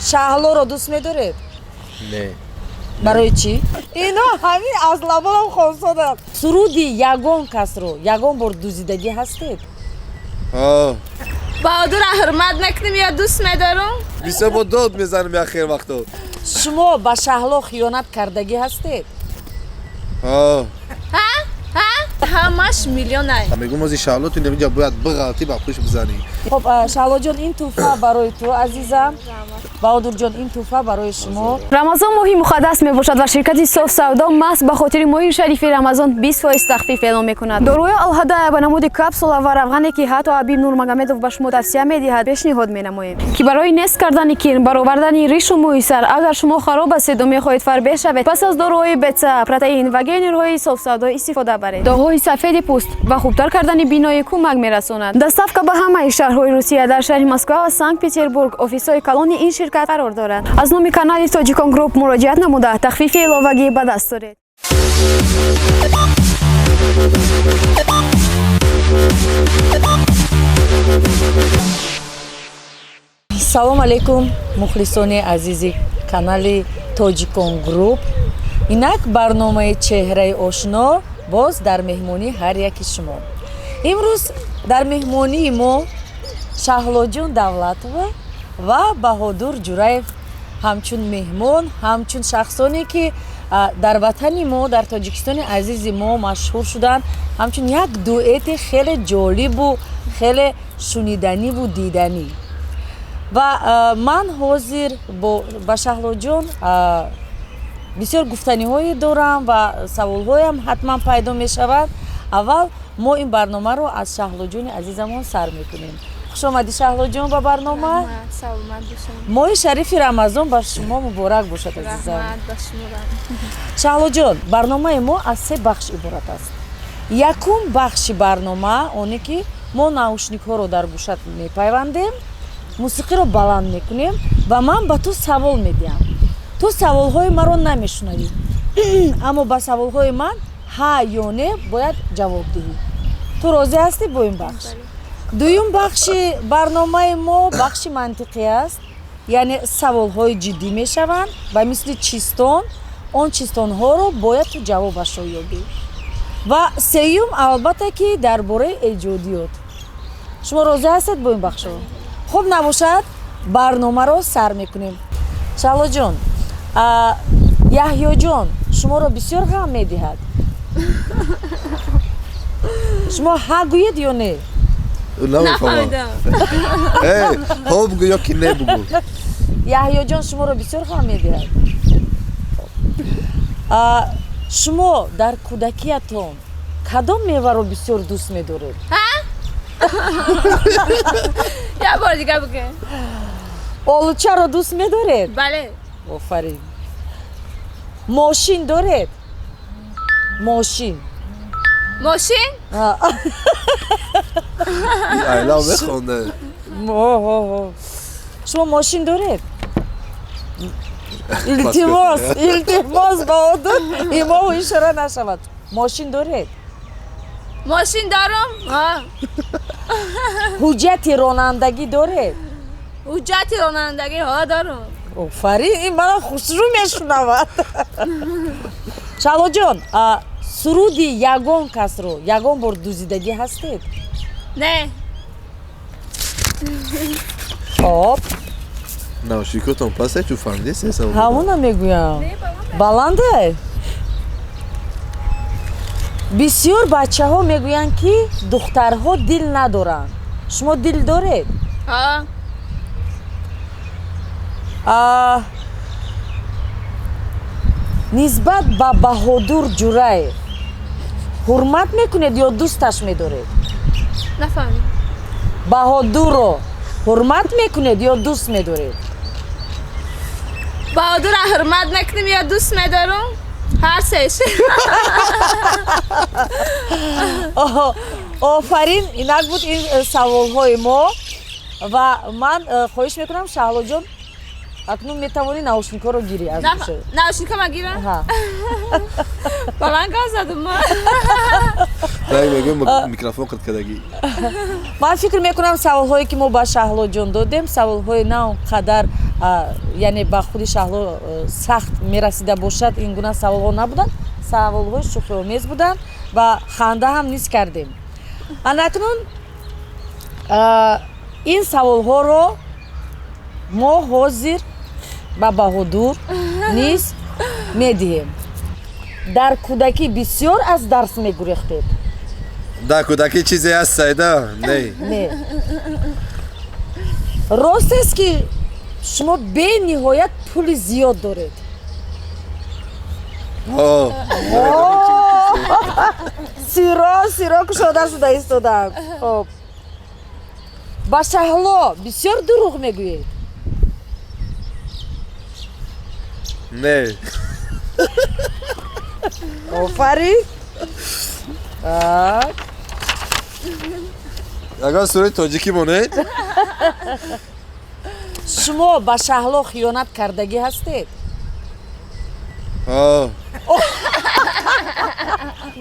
Шаҳлоро дӯст медоред? Не. Барои чӣ? Ино ҳамин аз лабонам хонсоданд. Суруди ягон касро ягон бор дузидагӣ ҳастед? Ҳа. Баҳодурро ҳурмат мекунем ё дӯст медорам? Бисёр бо дод мезанем як хел вақто. Шумо ба Шаҳло хиёнат кардагӣ ҳастед? Ҳа. Ҳа? Ҳа? Ҳамаш миллионай. Мегӯм, ози Шаҳло ту немиҷа бояд биғалтӣ, ба пуш бизанӣ. Хоб, Шаҳлоҷон, ин тӯҳфа барои ту, азизам. Баҳодурҷон, ин тӯҳфа барои шумо. Рамазон моҳи муқаддас мебошад ва ширкати Соф Савдо маҳз ба хотири моҳи шарифи Рамазон 20% тахфиф эълон мекунад. Доруи Алҳадая ба намуди капсула ва равғане, ки ҳатто Ҳабиб Нурмагомедов ба шумо тавсия медиҳад, пешниҳод менамоем, ки барои нест кардани кирм, баровардани ришу мӯи сар. Агар шумо хароб ҳастеду мехоҳед фарбеҳ шавед, пас аз доруҳои БЦА, протеин ва генерҳои Соф Савдо истифода баред. Доғҳои сафеди пӯст ва хубтар кардани биноӣ кӯмак мерасонад. Доставка ба ҳамаи шаҳрҳои Русия. Дар шаҳри Москва ва Санкт Петербург офисҳои калони ин ширкат қарор дорад. Аз номи канали Тоҷикон Групп муроҷиат намуда, тахфифи иловагӣ ба даст доред. Салом алейкум, мухлисони азизи канали Тоҷикон Групп. Инак барномаи «Чеҳраи ошно» боз дар меҳмонии ҳар яки шумо. Имрӯз дар меҳмонии мо Шаҳлоҷон Давлатова ва Баҳодур Ҷураев, ҳамчун меҳмон, ҳамчун шахсоне, ки дар ватани мо, дар Тоҷикистони азизи мо машҳур шуданд, ҳамчун як дуэти хеле ҷолибу хеле шуниданиву диданӣ. Ва ман ҳозир ба Шаҳлоҷон бисёр гуфтаниҳое дорам ва саволҳоям ҳатман пайдо мешавад. Аввал мо ин барномаро аз Шаҳлоҷони азизамон сар мекунем. Хушомадӣ, Шаҳлоҷон, ба барнома. Саломат бошед. Моҳи шарифи Рамазон ба шумо муборак бошад, азизам. Раҳмат ба шумо. Шаҳлоҷон, барномаи мо аз се бахш иборат аст. Якум бахши барнома оне, ки мо наушникҳоро дар гӯшат мепайвандем, мусиқиро баланд мекунем ва ман ба ту савол медиҳам. Ту саволҳои маро намешунавӣ, аммо ба саволҳои ман ҳа ё не бояд ҷавоб диҳӣ. Ту розӣ ҳастӣ бо ин бахш? Дуюм бахши барномаи мо бахши мантиқӣ аст, яъне саволҳои ҷиддӣ мешаванд ба мисли чистон. Он чистонҳоро бояд ту ҷавобашро ёбӣ. Ва сеюм, албатта, ки дар бораи эҷодиёт. Шумо розӣ ҳастед бо ин бахшҳо? Хуб, набошад, барномаро сар мекунем. Шаҳлоҷон, Яҳёҷон шуморо бисёр ғам медиҳад? Шумо ҳа гӯед ё не? Намефаҳмам. Ҳо бугӯ ё ки не бугӯ. Яҳёҷон шуморо бисёр ғам медиҳад? Шумо дар кӯдакиятон кадом меваро бисёр дӯст медоред? Як бор дига бигӯ. Олучаро дӯст медоред? Бале. Офарин. Мошин доред? Мошин? Мошин? Айла мехонде. Шумо мошин доред? Илтимос, илтимос, Баҳодур, имову ишора нашавад. Мошин доред? Мошин дорам. Ҳуҷҷати ронандагӣ доред? Ҳуҷҷати ронандагӣ, ҳо, дорам. Офарин, ин мана хушрӯ мешунавад. Шаҳлоҷон, суруди ягон касро ягон бор дузидагӣ ҳастед? Не. Хоб. Наушникотон пасе, чу фаҳмидеси? Ҳамона мегӯям, баланда. Бисёр бачаҳо мегӯянд, ки духтарҳо дил надоранд. Шумо дил доред? Ҳа. Нисбат ба Баҳодур Ҷураев ҳурмат мекунед ё дӯсташ медоред? Нафаҳмидам. Баҳодурро ҳурмат мекунед ё дӯст медоред? Баҳодурро ҳурмат мекунем ё дӯст медорам? Ҳар сеш. Офарин, инак буд ин саволҳои мо. Ва ман хоҳиш мекунам, Шаҳлоҷон, акнун метавонӣ наушникҳоро гирӣ аз гӯша. Наушникҳо ма гирам? Баланд гап задум ма. Мегӯям, микрофон қит кардагӣ. Ман фикр мекунам, саволҳое, ки мо ба Шаҳлоҷон додем, саволҳои на он қадар Яъне ба худи Шаҳло сахт мерасида бошад, ин гуна саволҳо набуданд, саволҳои шӯхиомез буданд ва ханда ҳам низ кардем. Анакнун ин саволҳоро мо ҳозир ба Баҳодур низ медиҳем. Дар кӯдакӣ бисёр аз дарс мегурехтед? Дар кӯдакӣ чизе ҳаст, Саида? Не. Не. Рост аст, ки шумо бениҳоят пули зиёд доред? Ҳо. Сиро сиро кушода шуда истодаанд. Хоб, ба Шаҳло бисёр дурӯғ мегӯед? Не. Офарин. Так. Ягон сураи тоҷикӣ монед. Шумо ба Шаҳло хиёнат кардагӣ ҳастед? Ҳо.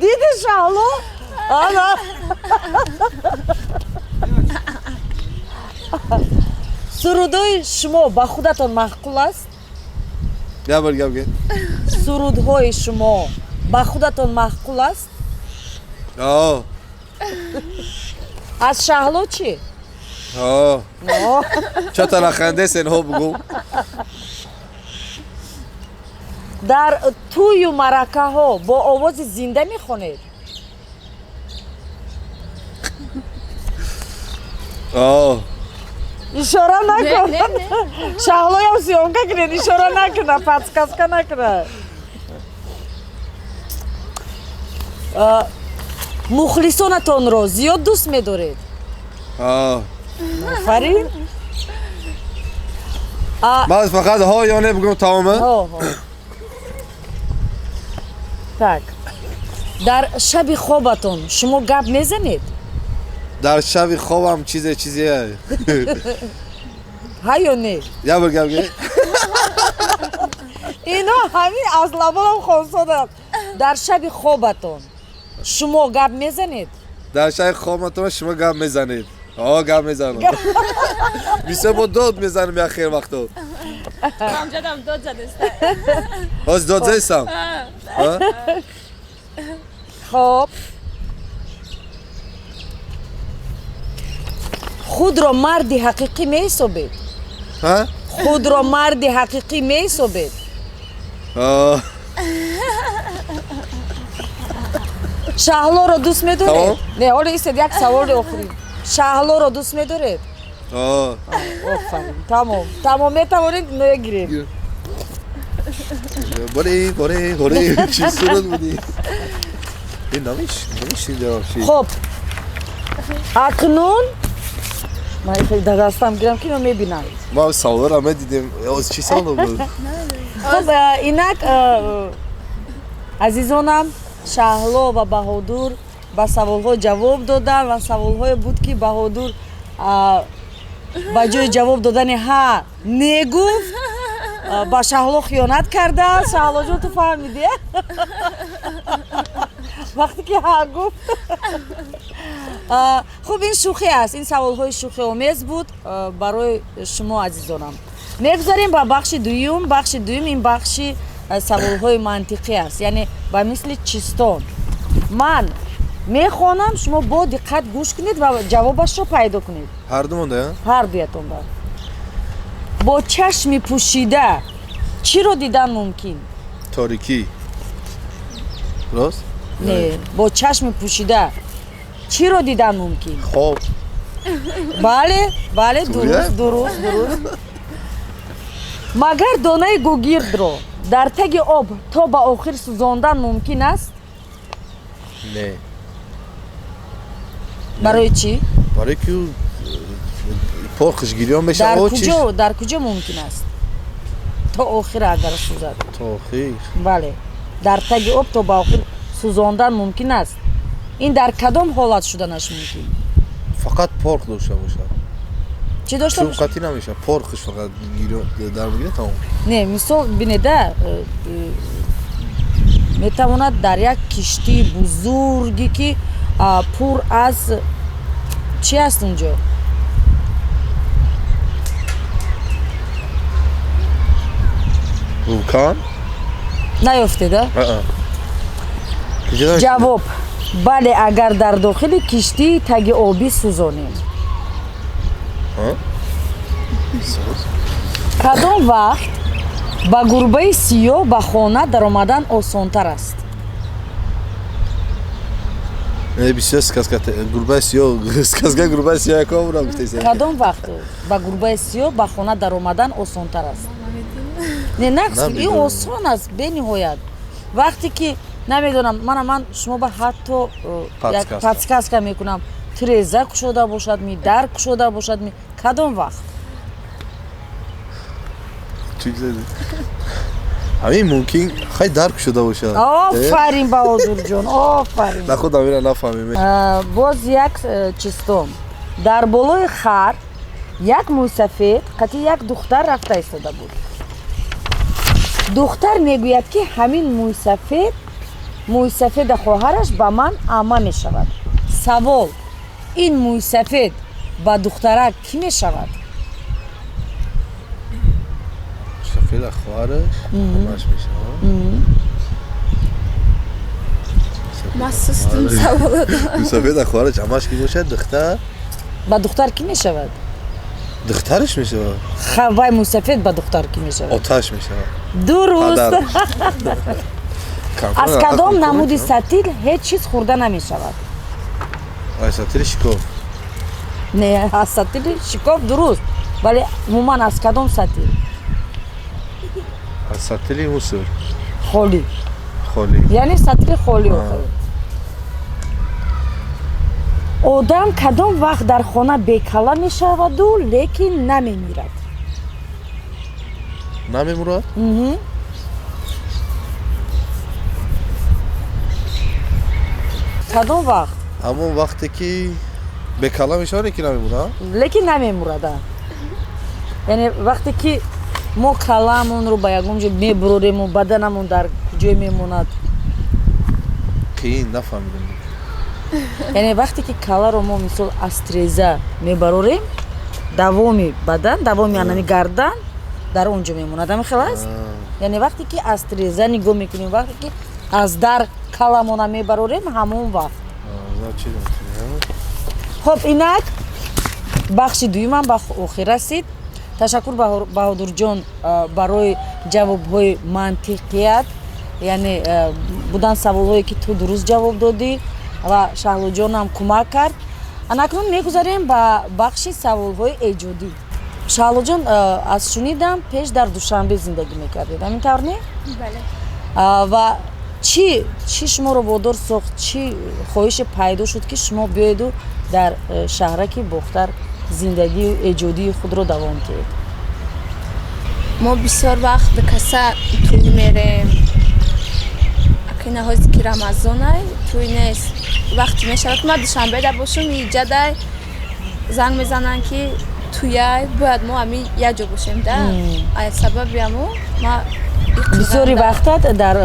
Диди, Шаҳло, ана. Сурудҳои шумо ба худатон маъқул аст? Як бор гап ге. Сурудҳои шумо ба худатон маъқул аст? Ҳо. Аз Шаҳло чӣ? Ҳо. Чо талахандесен, ҳо бугӯ. Дар тӯю маъракаҳо бо овози зинда мехонед? Ҳо. Ишора накун, Шаҳлоям съёмка кунед, ишора накуна, подсказка накуна. Мухлисонатонро зиёд дӯст медоред? Ҳо. Офарин. Ман фақат ҳо ё не бугӯм, тамома? Ҳо, ҳо. Так, дар шаби хобатон шумо гап мезанед? Дар шаби хобам чизе чизе. Ҳа ё не? Як бор гап ге. Ино ҳамин аз лабонам хонсодам. Дар шаби хобатон шумо гап мезанед? Дар шаби хобатон шумо гап мезанед? Ҳо, гап мезанам. Бисёр бо дод мезанам як хел вақто. Амҷадам дод задеста. Ҳозир дод задестам? Хоб, худро марди ҳақиқӣ меҳисобед? Ҳа? Худро марди ҳақиқӣ меҳисобед? Ҳо. Шаҳлоро дӯст медоред? Тамом? Не, ҳоло истед, як саволи охирин. Шаҳлоро дӯст медоред? Ҳо. Офарин, тамом, тамом, метавонед мегирем. Боре, боре, боре, чӣ сурат будӣ? Ин намешнидам чӣ. Хоб, акнун ман дар дастам гирам, ки ино мебинам. Ма саволро медидем. Оз чӣ савол буд? Хоб, инак, азизонам, Шаҳло ва Баҳодур ба саволҳо ҷавоб доданд ва саволҳое буд, ки Баҳодур ба ҷои ҷавоб додани ҳа, не гуфт, ба Шаҳло хиёнат кардааст. Шаҳлоҷон, ту фаҳмидӣ, вақте ки ҳа гуфт? Хуб, ин шӯхӣ аст, ин саволҳои шӯхиомез буд барои шумо, азизонам. Мегузарем ба бахши дуюм. Бахши дуюм ин бахши саволҳои мантиқӣ аст, яъне ба мисли чистон. Ман мехонам, шумо бо диққат гӯш кунед ва ҷавобашро пайдо кунед. Ҳардумонда? Ҳардуятон ба. Бо чашми пӯшида чиро дидан мумкин? Торикӣ. Рост? Не, бо чашми пӯшида чиро дидан мумкин? Хоб. Бале, бале, дуруст, дуруст, дуруст. Магар донаи гугирдро дар таги об то ба охир сӯзондан мумкин аст? Не. Барои чӣ? Барои ки порхиш гирён мешавад. Куҷо, дар куҷо мумкин аст то охир агар сӯзад? То охир? Бале, дар таги об то ба охир сӯзондан мумкин аст. Ин дар кадом ҳолат шуданаш мумкин? Фақат порх дошта бошад. Чӣ дошта бошад? Чӯб қатъӣ намешавад, порхиш фақат дар мегирад, тамом. Не, мисол бинеда, метавонад дар як киштии бузурге, ки пур аз чӣ аст унҷо? Вулкан? Наёфтеда? Ҷавоб: бале, агар дар дохили киштии таги обӣ сӯзонем. Кадом вақт ба гурбаи сиёҳ ба хона даромадан осонтар аст? Бисёр сказка, гурбаи сиёҳ, сказка, гурбаи сиёҳ яком гуфтеси. Кадом вақт ба гурбаи сиёҳ ба хона даромадан осонтар аст? Не, нақс, ин осон аст бениҳоят. Вақте ки, намедонам, мана ман шумо ба ҳатто як подсказка мекунам: тиреза кушода бошад ми, дар кушода бошад ми, кадом вақт? Ҳамин мумкин, хай, дар кушода бошад. Офарин, Баҳодурҷон, офарин. На, худам ира нафаҳмем. Боз як чистон: дар болои хар як мӯйсафед қати як духтар рафта истода буд. Духтар мегӯяд, ки ҳамин мӯйсафед, мӯйсафеда хоҳараш ба ман амма мешавад. Савол: ин мӯйсафед ба духтарак кӣ мешавад? Сафеда хоҳараш аммаш мешавад. Ма сустум саволода. Сафеда хоҳараш аммаш ки бошад, духтар ба духтар кӣ мешавад? Духтараш мешавад. Вай мӯйсафед ба духтар кӣ мешавад? Оташ мешавад. Дуруст. Аз кадом намуди сатил ҳеҷ чиз хӯрда намешавад? Аз сатили шикоф. Не, аз сатили шикоф дуруст, вале умуман аз кадом сатил? Аз сатили мусор. Холӣ. Холӣ. Яъне сатили холӣ. Одам кадом вақт дар хона бекала мешаваду, лекин намемирад? Намемурад. Кадом вақт? Ҳамон вақте ки бекала мешавад, лекин намемурад. Лекин намемурад, яъне вақте ки мо калаамонро ба ягон ҷо мебурорему, баданамон дар куҷое мемонад? Қиин, нафаҳмидам. Яъне вақте ки каларо мо, мисол, аз треза мебарорем, давоми бадан, давоми анами гардан дар он ҷо мемонад. Ҳамин хел аст. Яъне вақте ки аз треза нигоҳ мекунем, вақте ки аз дар каламона мебарорем, ҳамон вақт. Хоб, инак бахши дуюмам ба охир расид. Ташаккур, Баҳодурҷон, барои ҷавобҳои мантиқият. Яъне будан саволҳое, ки ту дуруст ҷавоб додӣ ва Шаҳлоҷонам кӯмак кард. Анакнун мегузарем ба бахши саволҳои эҷодӣ. Шаҳлоҷон, аз шунидам, пеш дар Душанбе зиндагӣ мекардед, ҳамин тавр не? Бале. Ва чӣ шуморо водор сохт, чӣ хоҳише пайдо шуд, ки шумо биёеду дар шаҳраки Бохтар зиндагию эҷодии худро давом диҳед? Мо бисёр вақт каса тӯй мерем. Акина ҳози ки Рамазонай, тӯй нест. Вақте мешавад, ки ман Душанбеда бошум, иҷадай занг мезананд, ки тӯяй, бояд мо ҳами якҷо бошем да. Ай сабаби ҳамо ма Бисёри вақтат дар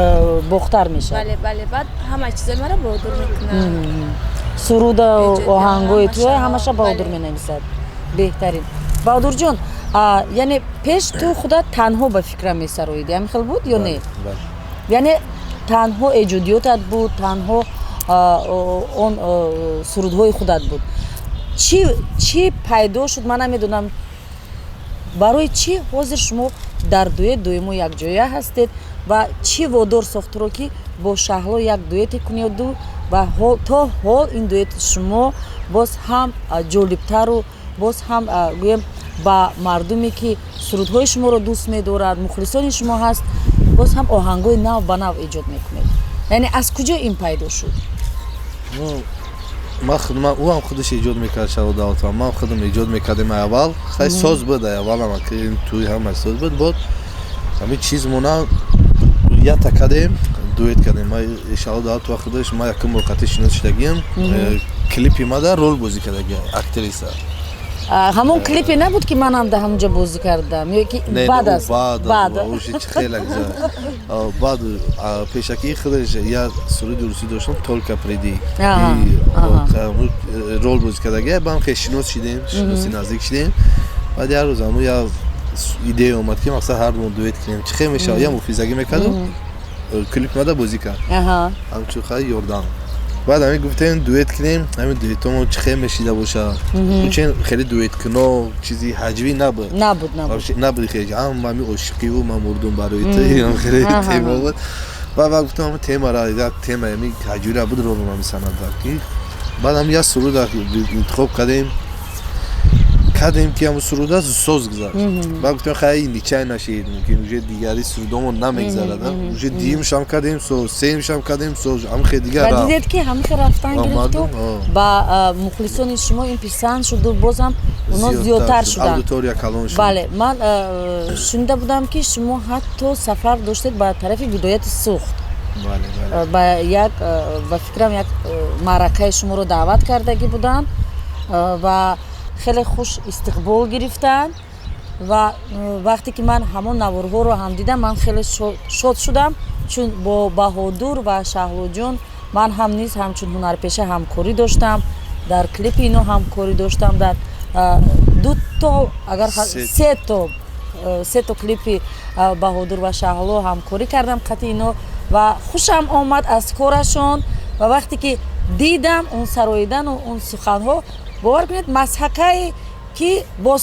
Бохтар мешавад. Бале, баъд ҳамаи чизои маро Баҳодур мекунад. Суруда, оҳангҳои туя ҳамаша Баҳодур Бале. менависад. Беҳтарин. Баҳодурҷон, яъне пеш ту худат танҳо, ба фикрам, месароидӣ, ҳамин хел буд ё не? Яъне танҳо эҷодиётат буд, танҳо он сурудҳои худат буд. Чӣ пайдо шуд, ман намедонам, барои чӣ ҳозир шумо дар дуэт доимо якҷоя ҳастед ва чӣ водор сохт туро, ки бо Шаҳло як дуэте кунеду ва то ҳол ин дуэти шумо боз ҳам ҷолибтару боз ҳам, гӯем, ба мардуме, ки сурудҳои шуморо дӯст медорад, мухлисони шумо ҳаст, боз ҳам оҳангҳои нав ба нав эҷод мекунед? Яъне аз куҷо ин пайдо шуд? Ман худам, ӯ ҳам худаш эҷод мекард, Шаҳло Давлатова, ман худам эҷод мекардем. Аввал хай соз буд, аввалам тӯи ҳама соз буд. Бод ҳамин чиз мона ята кардем, дуэт кардем. Ма Шаҳло Давлатова худаш, ма якум бор қатъи шинос шудагиам, клипи мада рол бозӣ кардаги, актриса. Ҳамон клипе набуд, ки манам дар ҳамонҷо бозӣ кардам, ё ки баъд аз? Баъд хеле баъд. Пешакии худаш як суруди русӣ доштам, «Только приди», рол бозӣ кардаги. Баъд хеле шинос шидем, шиноси наздик шидем. Баъд як рӯз ҳамун як Идея омад, ки мақсад ҳар думо дуэт кунем, чӣ хел мешавад? Я муфизагӣ мекарду, клип мада бозӣ кард, ҳамчун хай ёрдам. Баъд ҳамин гуфтем, дуэт кунем. Ҳамин дуэтомо чӣ хел мешида бошад? Чун хеле дуэткуно чизи ҳаҷвӣ набуд. Набуд, набуд. Набуд хеле. Ҳам ҳами ошиқиву ман мурдум барои ту, хеле тема буд. Баъд ва гуфтам, ҳами темара, як тема ҳами ҳаҷвира буд, ронум ҳами санъата ки. Баъд ҳам як суруда интихоб кардем, ки ҳамун суруда соз гузашт. Баъд гуфтем, хай, ничай нашид, мумкин уже дигари сурудомон намегзарад. Уже дуюмшам кардем соз, сеюмшам кардем соз, ҳам хел дигар. Ва дидед, ки ҳамихе рафтан гирифту ба мухлисони шумо ин писанд шуду, бозам оно зиёдтар шуданд. Аудитория калон шуд. Бале, ман шунида будам, ки шумо ҳатто сафар доштед ба тарафи вилояти Суғд. Ба як, ба фикрам, як маъракаи шуморо даъват кардагӣ буданд ва хеле хуш истиқбол гирифтанд. Ва вақте ки ман ҳамон наворҳоро ҳам дидам, ман хеле шод шудам, чун бо Баҳодур ва Шаҳлоҷон ман ҳам низ ҳамчун ҳунарпеша ҳамкорӣ доштам, дар клипи ино ҳамкорӣ доштам, дар дуто, агар сето клипи Баҳодур ва Шаҳло ҳамкорӣ кардам қати ино ва хушам омад аз корашон. Ва вақте ки дидам он сароидану он суханҳо, бовар кунед, масҳакае ки бо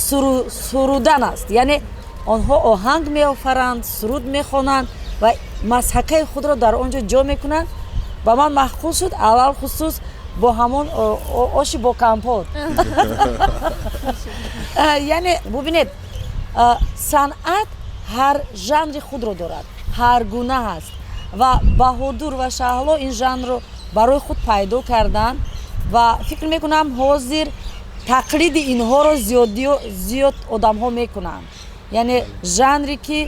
сурудан аст, яъне онҳо оҳанг меофаранд, суруд мехонанд ва масҳакаи худро дар он ҷо ҷо мекунанд, ба ман маъқул шуд, алалхусус бо ҳамон оши бо компот. Яъне бубинед, санъат ҳар жанри худро дорад, ҳар гуна ҳаст ва Баҳодур ва Шаҳло ин жанрро барои худ пайдо карданд ва фикр мекунам, ҳозир тақлиди инҳоро зиёд одамҳо мекунанд. Яъне жанре ки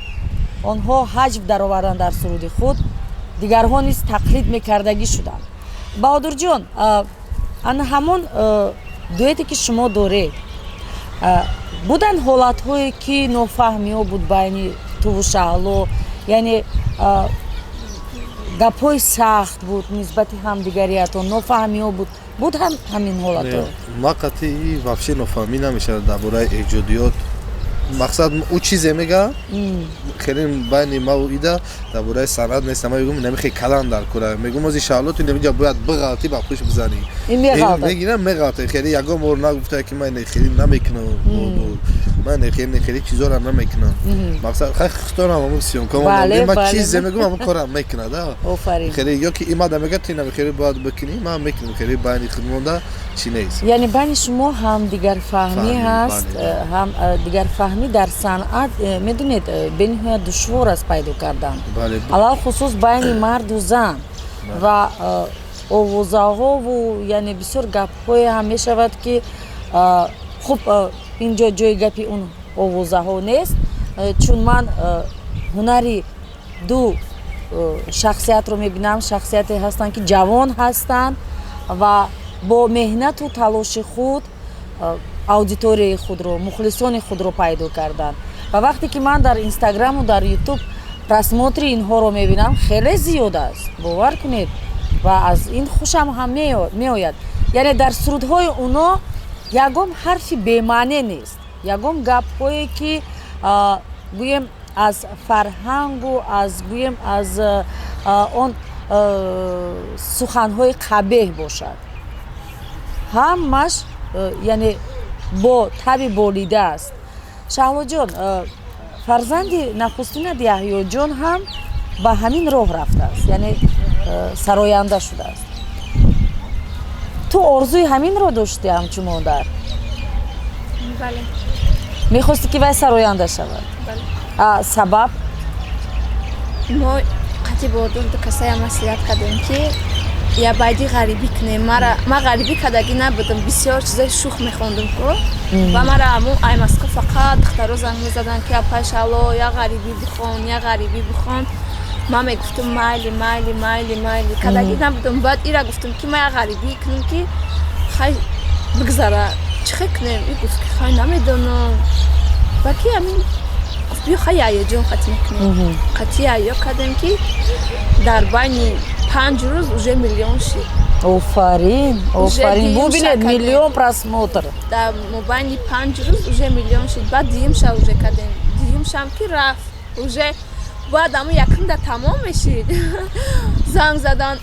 онҳо ҳаҷв дароварданд дар суруди худ, дигарҳо низ тақлид мекардагӣ шуданд. Баҳодурҷон, ана ҳамон дуэте ки шумо доред, буданд ҳолатҳое, ки нофаҳмиҳо буд байни туву Шаҳло, яъне гапҳои сахт буд нисбати ҳамдигариятон, нофаҳмиҳо буд? Буд ҳам ҳамин ҳолатҳо? Ма қатъи вообще нофаҳмӣ намешавад дар бораи эҷодиёт. Мақсад, ӯ чизе мега, хеле байни маву ида дар бораи санъат нест. Ма мегум, намехе калан дар кора, мегум, ози Шаҳло, ту намиҷа бояд биғалтӣ, ба пушт бизанӣ, мегирам, меғалта. Хеле ягон бор нагуфта, ки ман хеле намекунам, ман хеле хеле чизоро намекунам. Мақсад, хай, худторам ҳамун съёмка, ман чизе мегум, ҳамун корам мекунад. Хеле ё ки имада мега, ту хеле бояд бикунӣ, ман мекунам. Хеле байни худмонда чӣ нест. Яъне байни шумо ҳамдигарфаҳмӣ ҳаст. Ҳам дигарфаҳмӣ дар санъат, медонед, бениҳоят душвор аст пайдо кардан, алалхусус байни марду зан. Ва овозаҳову, яъне бисёр гапҳое ҳам мешавад, ки хуб, ин ҷо ҷои гапи он овозаҳо нест, чун ман ҳунари ду шахсиятро мебинам. Шахсияте ҳастанд, ки ҷавон ҳастанд ва бо меҳнату талоши худ аудиторияи худро, мухлисони худро пайдо карданд. Ва вақте ки ман дар Инстаграму дар Ютуб просмотри инҳоро мебинам, хеле зиёд аст, бовар кунед, ва аз ин хушам ҳам меояд. Яъне дар сурудҳои оно ягон ҳарфи бемаъне нест, ягон гапҳое ки, гӯем, аз фарҳангу аз, гӯем, аз он суханҳои қабеҳ бошад. Ҳамаш, яъне, бо таби болида аст. Шаҳлоҷон, фарзанди нахустинат Яҳёҷон ҳам ба ҳамин роҳ рафтааст, яъне сароянда шудааст. Ту орзуи ҳаминро доштӣ ҳамчун модар? Бале. Мехостӣ, ки вай сароянда шавад? Бале. Сабаб? Мо қатъи Баҳодур ду касая маслиҳат кардем, ки я байди ғарибӣ кунем. Мара ма ғарибӣ кардагӣ набудам, бисёр чизои шух мехондум ку. Ва мара ҳамун ай Москва фақат духтаро занг мезаданд, ки апай Шаҳло, я ғарибӣ бихон, я ғарибӣ бихон. Ман мегуфтум, майли, майли, майли, майли, кардагӣ набудам. Баъд ира гуфтум, ки ма я ғарибӣ кунем, ки хай бигзара, чӣ хел кунем? И гуфт, ки хай, намедонам. Ба ки ҳамин гуфт, биё, хай, Яҳёҷон қатъ мекунем. Қатъи Яҳё кардем, ки дар байни 5 рӯз уже миллион шид. Офарин, офарин! Бубинед, миллион просмотр. Дар мобайни 5 рӯз уже миллион шид. Баъд дуюмша уже кардем. Якумшам ки рафт, уже бояд аму якумда тамом мешид. Занг задан,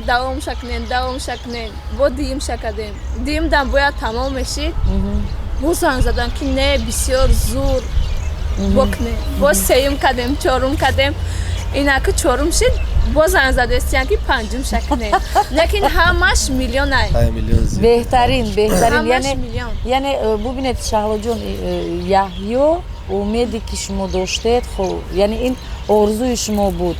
давомша кунем, давомша кунем. Бо дуюмша кардем, дуюмдам бояд тамом мешид. Бо занг задан, ки не, бисёр зур бокунем. Бо сеюм кардем, чорум кардем. Инаки чорум шид, бо занг задестиян, ки панҷумша кунем, лекин ҳамаш миллионай. Беҳтарин, беҳтарин. Яъне бубинед, Шаҳлоҷон, Яҳё, умеде ки шумо доштед, яъне ин орзуи шумо буд,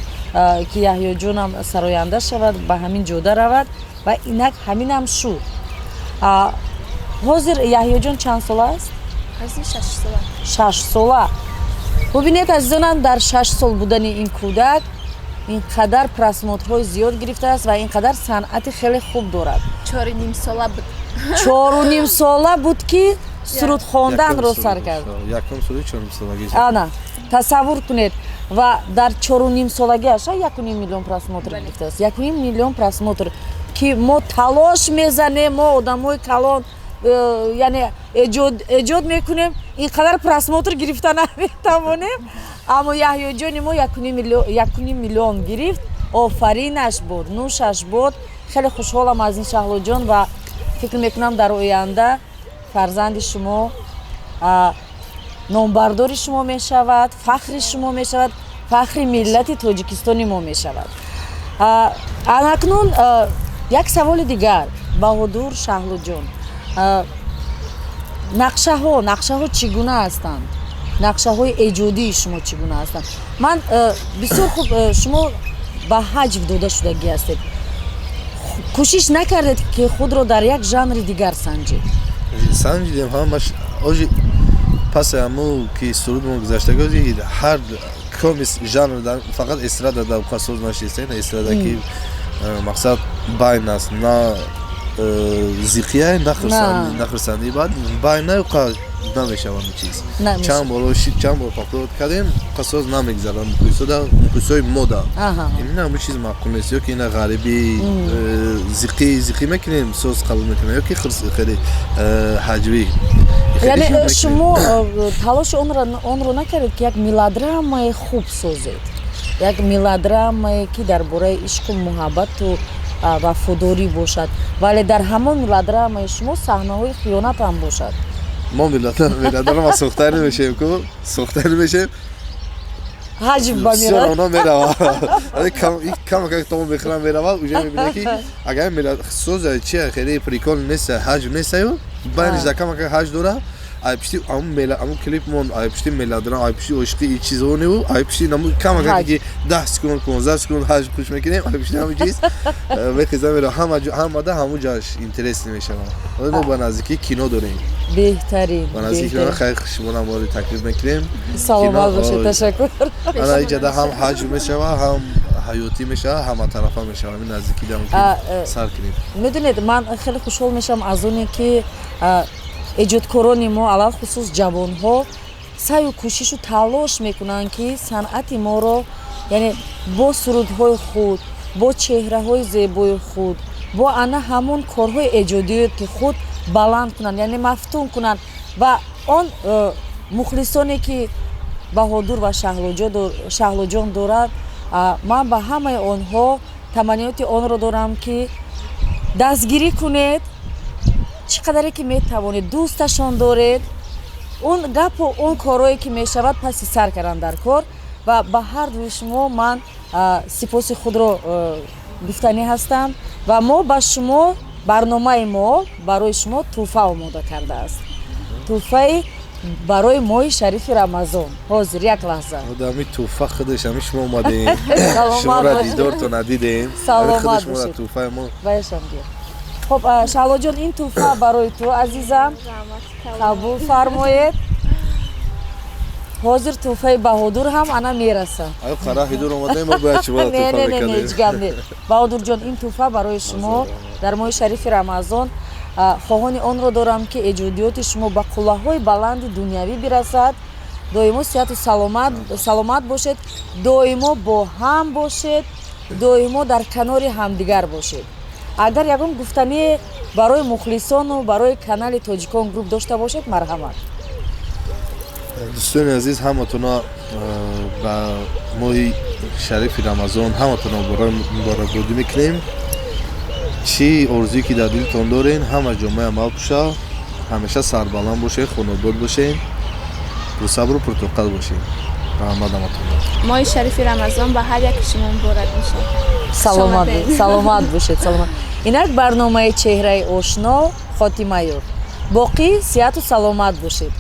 ки Яҳёҷонам сароянда шавад, ба ҳамин ҷода равад, ва инак ҳаминам шуд. Ҳозир Яҳёҷон чанд сола аст? 6 сола. Бубинед, азизонам, дар 6 сол будани ин кӯдак ин қадар просмотрҳои зиёд гирифтааст ва ин қадар санъати хеле хуб дорад. 4,5 сола буд. 4,5 сола буд, ки суруд хонданро сар кард. Ана, тасаввур кунед, ва дар 4,5 солагиаша 1,5 миллион просмотр гирифтааст. 1,5 миллион просмотр, ки мо талош мезанем, мо одамои калон, яъне эҷод мекунем, ин қадар просмотр гирифта наметавонем, аммо Яҳёҷони мо 1,5 миллион гирифт. Офаринаш буд, нӯшаш буд. Хеле хушҳолам аз ин, Шаҳлоҷон, ва фикр мекунам, дар оянда фарзанди шумо номбардори шумо мешавад, фахри шумо мешавад, фахри миллати Тоҷикистони мо мешавад. Анакнун як саволи дигар, Баҳодур, Шаҳлоҷон: нақшаҳо чӣ гуна ҳастанд? Нақшаҳои эҷодии шумо чӣ гуна ҳастанд? Ман бисёр хуб, шумо ба ҳаҷв дода шудагӣ ҳастед. Кӯшиш накардед, ки худро дар як жанри дигар санҷед? Санҷидем ҳамаш. Оҷи паси ҳаму ки сурудмо гузаштаги, ҳар коми жанр, фақат эстрада да соз нашистем. Эстрада ки мақсад байн аст, на зиқия, на хурсандӣ, баъд байна намешавад чиз. Чанд бор, чанд бор повтор кардем, қасоз намегзарад мухлисои мода. Именно ҳамун чиз маъқул нест, ё ки ина ғариби зиқӣ зиқӣ мекунем, соз қабул мекунем, ё ки хеле ҳаҷвӣ. Яъне шумо талоши онро накардед, ки як мелодрамаи хуб созед, як мелодрамае, ки дар бораи ишқу муҳаббату вафодорӣ бошад, вале дар ҳамон мелодрамаи шумо саҳнаҳои хиёнат ҳам бошад? Мо мелодрама сохта намешем ку, сохта намешем. Ҳаҷв ба меравад, оно мерава, кама как тому мехӯрам, мерава. Уже мебинем, ки агар соза чи хеле прикол нест, ҳаҷв нестаю, байниш да кама как ҳаҷв дора. Ай пишти аму клипмон, ай пишти мелодрама, ай пишти ошиқи и чизоневу, ай пишти наму кама как ки 10 секунд, 15 секунд ҳаҷв хуш мекунем, ай пишти ҳаму чиз мехеза мера, ҳама ҳамада ҳаму ҷаш интересный мешавад. Мо ба наздикӣ кино дорем. Беҳтарин. Ба наздикӣ хайр, шуморо бори таклиф мекунем. Саломат бошед, ташаккур. Ана иҷада ҳам ҳаҷв мешава, ҳам ҳаётӣ мешава, ҳаматарафа мешава. Ҳамин наздикӣ да сар кунем. Медонед, ман хеле хушҳол мешавам аз оне, ки эҷодкорони мо, алалхусус ҷавонҳо, саъю кӯшишу талош мекунанд, ки санъати моро, яъне бо сурудҳои худ, бо чеҳраҳои зебои худ, бо ана ҳамон корҳои эҷодиёти худ баланд кунанд, яъне мафтун кунанд. Ва он мухлисоне, ки Баҳодур ва Шаҳлоҷон дорад, ман ба ҳамаи онҳо таманниёти онро дорам, ки дастгирӣ кунед, чӣ қадаре ки метавонед дӯсташон доред, он гапу он корҳое ки мешавад, паси сар кардан дар кор. Ва ба ҳар дуи шумо ман сипоси худро гуфтанӣ ҳастам. Ва мо ба шумо, барномаи мо барои шумо тӯҳфа омода кардааст, тӯҳфаи барои моҳи шарифи Рамазон. Ҳозир, як лаҳза. Одами тӯҳфа худаш ҳами шумо омадем, шуморо дидортона дидем. Саломат. Бошед, тӯҳфаи мо. Ваешам гир. Хуб, Шаҳлоҷон, ин тӯҳфа барои ту, азизам, қабул фармоед. Ҳозир тӯҳфаи Баҳодур ҳам ана мераса. Не, не, ҳеҷ гап не. Баҳодурҷон, ин тӯҳфа барои шумо дар моҳи шарифи Рамазон. Хоҳони онро дорам, ки эҷодиёти шумо ба қуллаҳои баланди дунявӣ бирасад. Доимо сиҳату саломат бошед, доимо бо ҳам бошед, доимо дар канори ҳамдигар бошед. Агар ягон гуфтание барои мухлисону барои канали Тоҷикон Груп дошта бошед, марҳамат. Дӯстони азиз, ҳаматона ба моҳи шарифи Рамазон ҳаматона муборакбодӣ мекунем. Чӣ орзуе ки дар дилтон дорен, ҳама ҷомаи амал пӯша, ҳамеша сарбаланд бошед, хонобод бошед, пурсабру пуртоқат бошед. Раҳмат ҳаматона. Моҳи шарифи Рамазон ба ҳар яки шумо муборак бошад. Саломат. Омадед. Саломат бошед, саломат. Инак барномаи «Чеҳраи ошно» хотима ёфт. Боқӣ сиҳату саломат бошед.